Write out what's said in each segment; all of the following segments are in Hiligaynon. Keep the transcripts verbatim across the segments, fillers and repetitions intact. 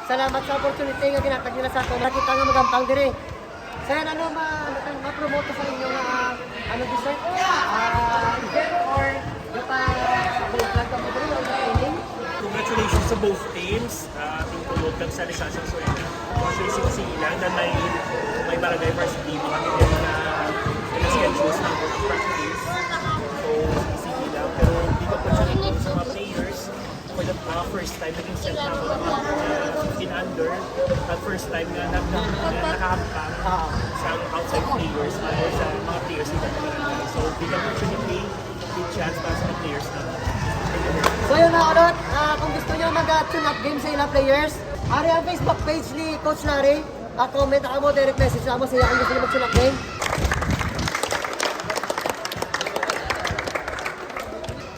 Salamat sa opportunity nga ginhatag nila sa aton. Nakita nga magampang diri. Sir, ano ma-, ano kang ma-promote sa inyo nga, ah, ano, dessert? Ah, event or napa-, napa-, napa-, training? Congratulations sa both teams. Ah, Team Pulog kag sa Rizal Zarzuela. Actually, si, si Ilang na may, may barangay varsity, mga hindi na, na schedule sa mga practice. So, si Ilang, pero big opportunity sa mga players. For the, uh, first time, naging sent na ako ng, uh, in under. At first time nga nag-, na, na, nakahamtang sa outside players, uh, or sa mga players sa ibang barangay. So, big opportunity, big chance para sa mga players na. So, yun na, Odot. Ah, kung gusto nyo mag, ah, tune-up game sa ilang players, ari ang Facebook page ni Coach Larry. Ah, comment na kamo, direct message na kamo sa iya kung gusto nyo mag-tune-up game.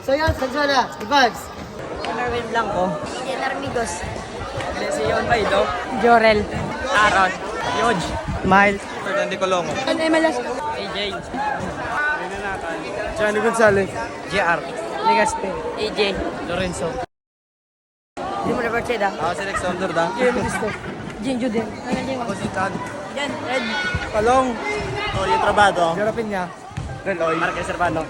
So, yun, Zarzuela, Vibes. Marvin Blanco. Eden Armigos. Lesion Baido. Jorel. Aaron. Yoj. Miles. Fernando Colongo. Anay Malasco. A J. Johnny Gonzalez. J R. Legaste. A J. Lorenzo. Jimmy Barceda. Ako si Rex Sondor, da. Jimmy Cristo. Jim Juden. Ako si Chad. Jen. Ed. Palong. Tori Trabado. Jero Peña. Reloy. Mark Servando.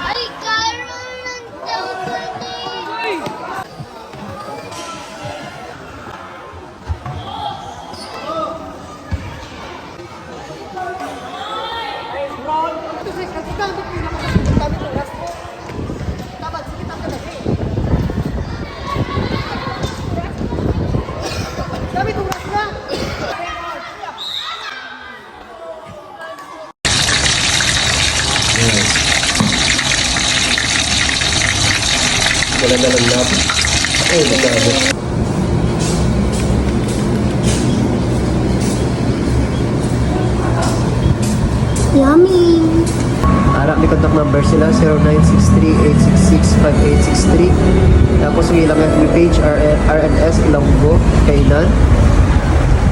Ay, karon lang daw ko ni. Ayan. Wala na lang natin. Ay, nagkabot. Yummy! Ara, may contact number sila, zero nine six three, eight six six, five eight six three. Tapos, ang ilang F B page, R N S Ilonggo, Kainan.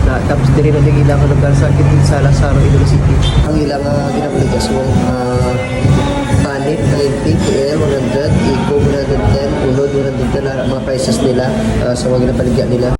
Na, tapos, diri na din ilang lugar sa Kitin, sa Lazaro, Iloilo City. Ang ilang, ah, ginabaligya sa, ah, Panit, ninety, K L, one hundred, Eco, one hundred ten, Ulod, one hundred ten, ah, mga prices nila, ah, sa mga ginabaligya nila.